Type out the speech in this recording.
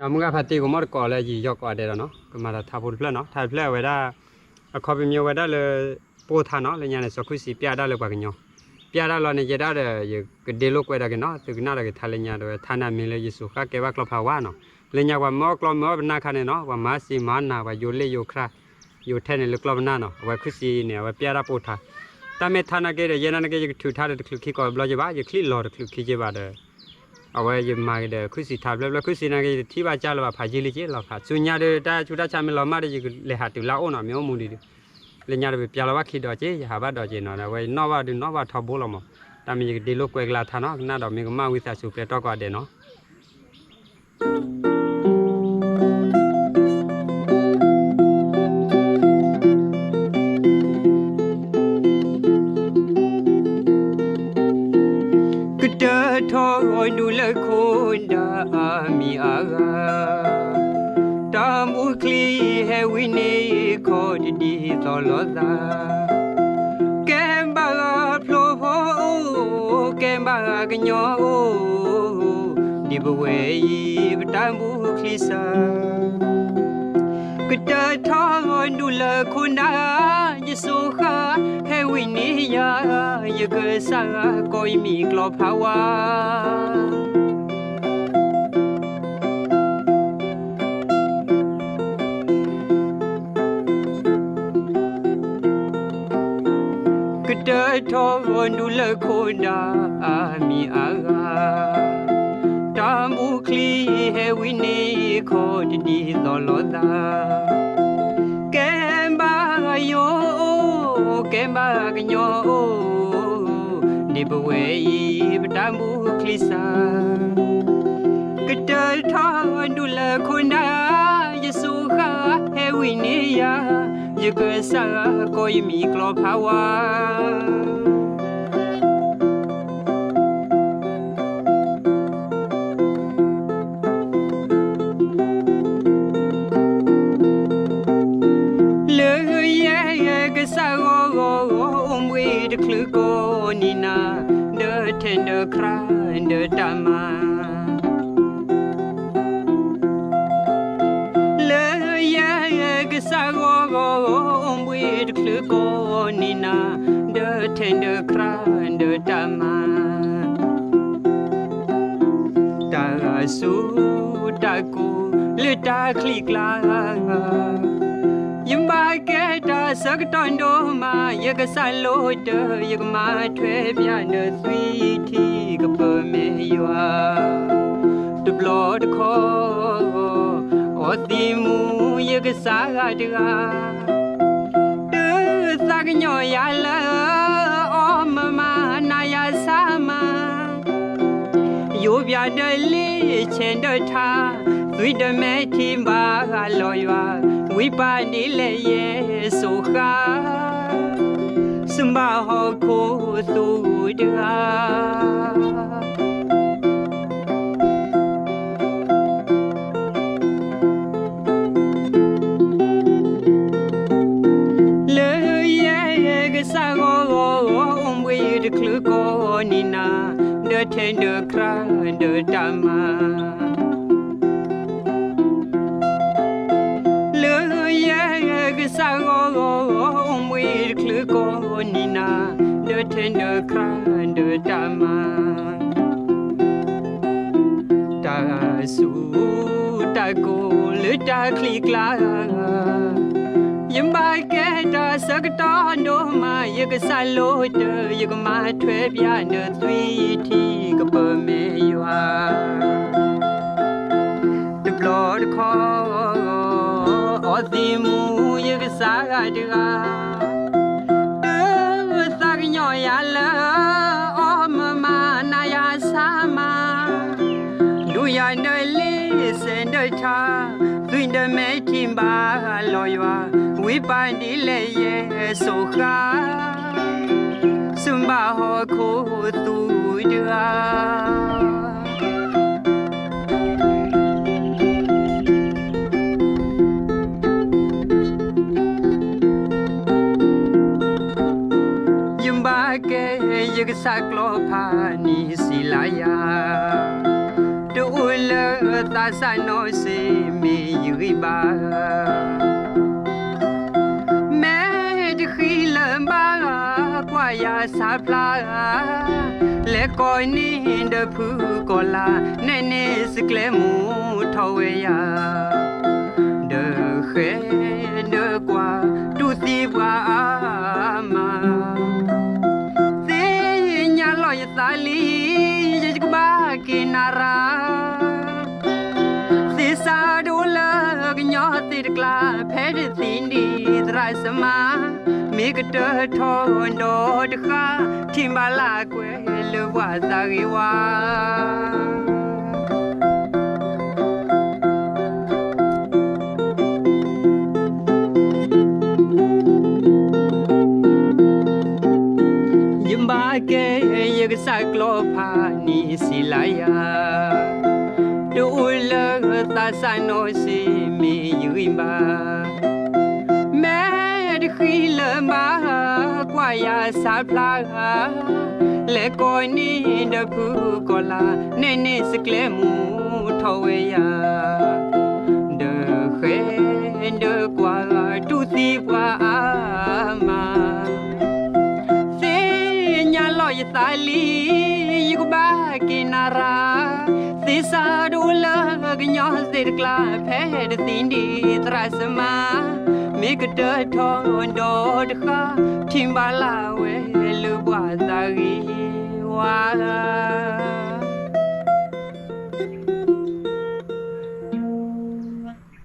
ဒီးမုၢ်ဂၤဖါတံၢ်ကမီၣ်တကိးလၢယယီၢ်ကိးဂၤဒဲးဒီးနီၤ ကမၤဒီးထါဖိတဖျၢၣ်နီၤ ထါတဖျၢၣ်အဝဲဒၣ် အခီပညီဝဲဒၣ်လၢ ပိၢ်ထါနီၤ လၢညါန့ၣ် စီၤခရံာ်စံးပျဲဒၣ်လၢပှၤကညီ ပျဲဒၣ်လီၤန့ၣ် ယဲဒၣ်ဒီး ယကဒ့လိာ်ကွဲးဒီးက့ၤနီၤ သုကနၣ်ဒီးက့ၤထါလၢညါဒီးဝဲ ထါန့ၣ်အမံၤလၢယစိၤဃၣ်ကဲဘၣ်ကျီၢ်ဖးဝါနီၤ လၢညါပှၤမၢအီၣ်ကျီၢ်မၢအီၣ်ပနၢ်ခါန့ၣ်နီၤ ပှၤမၤစံမၤနၤ ပှၤယိၤလ့ၣ်ယိၤခရၣ် ယိၤထဲန့ၣ်လၢကျီၢ်ပနၢ်နီၤ အဝဲခရံာ်စံးန့ၣ် အဝဲပျဲဒၣ်ပိၢ်ထါ တၢ်မ့ၢ်ထါနာ်က့ဒီး ယဲနာ်က့ ယကထုးထါဒီးတချုးခံကိးဘျီက့ဘၣ် ယချံၣ်လီၤတချုးခံက့ဘၣ်ဒီး အဝဲယမၤက့ၤဒီး ခရံာ်စံးထါဖျၢၣ်ဖျၢၣ် ခရံာ်စံးနာ်က့ ယတထံၣ်ဘၣ်ကၢ်လၢၤဘၣ် ဖးယံာ်လံက့ လီၤဖး ဆူညါဒီး တၢ်ဆူးတၢ်ဆါမ့ၢ်လီၤမၢ်ဒီး ယကလဲၤဟးတုၤလၢအအိၣ်နီၤ မ့ၢ်အိၣ်မူဒံးဒီး လၢညါဒီး ပပျဲလီၤဘၣ်ခံဒီးက့ ယဟးဘၣ်ဒီးက့နီၤ အဝဲယနီၣ်ဘၣ်ဒုးနီၣ်ဘၣ်ထီဘိလီၤမး တၢ်မ့ၢ်ယကဒ့လိာ်ကွဲးကလၢ်ထါနီၤ ကနၣ်ဒီးမ့ၢ်ကမၣ်ဝံသးစူၤပျဲတီၢ်ကိးဂၤဒဲးနီၤ ကတၢၢ်ထီၣ်ဒူလၢခိၣ်ဒၢအမံၤအါဂၤ တၢ်မူချံဟဲဝံန့ၢ်ခီၣ်တဒ်သိးလိာ်သး ကဲဘၣ်ဖျိဖိအိၣ် ကဲဘၣ်ကညီအိၣ် ဒ်ပဝဲအံၤပတၢ်မူချံစၢ် ကတၢၢ်ထီၣ်ဒူလၢခိၣ်ဒၢ ယစိၤဃၣ်ဟဲဝံန့ၢ်ယၤ ယကစၢ်ကိးယမံၤကျီၢ်ဖးဝါ ကတၢၢ်ထီၣ်ဒူလၢခိၣ်ဒၢအမံၤအါဂၤ တၢ်မူချံဟဲဝံန့ၢ်ခီၣ်တဒ်သိးလိာ်သး ကဲဘၣ်ယိၤအိၣ် ကဲဘၣ်ကညီအိၣ် ဒ်ပဝဲအံၤပတၢ်မူချံစၢ် ကတၢၢ်ထီၣ်ဒူလၢခိၣ်ဒၢ ယစိၤဃၣ်ဟဲဝံန့ၢ်ယၤ ယကစၢ်ကိးယမံၤကျီၢ်ဖးဝါ လၢယဲကစၢ်ဂီၤဂီၤ အိၣ်ဘှံးတချုးကိးနံၤနၤ ဒီးထဲဒီးခရၣ်ဒီးတၢ်မၤ လၢယဲကစၢ်ဂီၤဂီၤ အိၣ်ဘှံးတချုးကိးနံၤနၤ ဒီးထဲဒီးခရၣ်ဒီးတၢ်မၤ တၢ်ဂၤဆူတၢ်ကိၢ်လၢတၢ်ချံးကျါ ယဘၣ်ကဲတၢ်ဆၢကတီၢ်ဒိၣ်မး ယကစၢ်လိၣ်တၢ် ယကမၤထွဲပျၢ်ဒီးသွံၣ်ထံကပၢၤမဲာ်ယွၤ တဘျီတခီၣ် အီသံးမူယကစၢ်ဂၤတဂၤ တသးကညီၤယၤလၢ အီၣ်မၤမၤနၤယၤဆါမၤ ယိၤပၠးဒီးလ့ၣ်ဆဲးဒီးထါ သွံၣ်ဒီးမဲာ်ထံဘၣ်ဂၤလီၤယွၤ ဝံပၢ်ဒ်လဲၣ်ယဲစိၤဃၣ် စူၣ်ဘၣ်ဟီၣ်ခိၣ်သူတဂၤ လၢယဲကစၢ်ဂီၤဂီၤ အိၣ်ဘှံးတချုးကိးနံၤနၤ ဒီးထဲဒီးခရၣ်ဒီးတၢ်မၤ လၢယဲကစၢ်ဂီၤဂီၤ အိၣ်ဘှံးတချုးကိးနံၤနၤ ဒီးထဲဒီးခရၣ်ဒီးတၢ်မၤ တၢ်ဂၤဆူတၢ်ကိၢ်လၢတၢ်ချံးကျါ ယဘၣ်ကဲတၢ်ဆၢကတီၢ်ဒိၣ်မး ယကစၢ်လိၣ်တၢ် ယကမၤထွဲပျၢ်ဒီးသွံၣ်ထံကပၢၤမဲာ်ယွၤ တဘျီတခီၣ် အီသံးမူယကစၢ်ဂၤတဂၤ တသးကညီၤယၤလၢ အီၣ်မၤမၤနၤယၤဆါမၤ ဒူယၤဒီးလ့ၣ်ဆဲးဒီးထါ သွံၣ်ဒီးမဲာ်ထံဘၣ်လီၤယွၤ ဝံပၢ်ဒ်လဲၣ်ယဲစိၤဃၣ် စူၣ်ဘၣ်ဟီၣ်ခိၣ်သူတဂၤ ယဘၣ်ကဲယကစၢ်ကျီၢ်ဖးန့ၣ်စံးလၢယၤ တအိၣ်လၢသး သးစၢ်နီၣ်စ့မ့ၢ်ယဂံၢ်ဘါ, မဲာ်တဃံလၢၤဘၣ် ကွၢ်ယၤဆါဖျါ, လဲၤကိးန့ၢ်ဒီးဖုကီၤလၤ, နဲန့ၣ်စကျဲမူထီၣ်ဝဲယၤ, ဒီးဃဲဒီးကွၢ်တူၢ်သံပှၤအါမး, သ့ၣ်ညါလီၤယသးလံ ယကဘၣ်က့ၤနၤရၤ သ့စးတအိၣ်လၢကညီသ့ၣ်တကျါ, ဖဲတသံဒံးသရၣ်စမါ, မ့ၢ်ကတၢၢ်ထီၣ်ဒီးတဃၣ်, ထံၣ်ဘၣ်လၢကွဲလၢပှၤသးဂ့ၤဝါ ယဘၣ်ကဲယကစၢ်ကျီဖးန့ၣ်စံးလၢယၤ, တအိၣ်လၢသးစၢ်နီၣ်စ့မ့ၢ်ယဂံၢ်ဘါ, မဲာ်တဃံလၢၤဘၣ် ကွၢ်ယၤဆါဖျါ, လဲၤကိးန့ၢ်ဒီးဖုကီၤလၤ, နဲန့ၣ်စကျဲမူထီၣ်ဝဲယၤ, ဒီးဃဲဒီးကွၢ်တူၢ်သံပှၤအါမး သ့ၣ်ညါလီၤယသးလံ ယကဘၣ်က့ၤနၤရၤ, သ့စးတအိၣ်လၢကညီသ့ၣ်တကျါ, ဖဲတသံဒံးသရၣ်စမါ, မ့ၢ်ကတၢၢ်ထီၣ်ဒီးတဃၣ်, ထံၣ်ဘၣ်လၢဝဲလၢပှၤသးဂ့ၤဝါ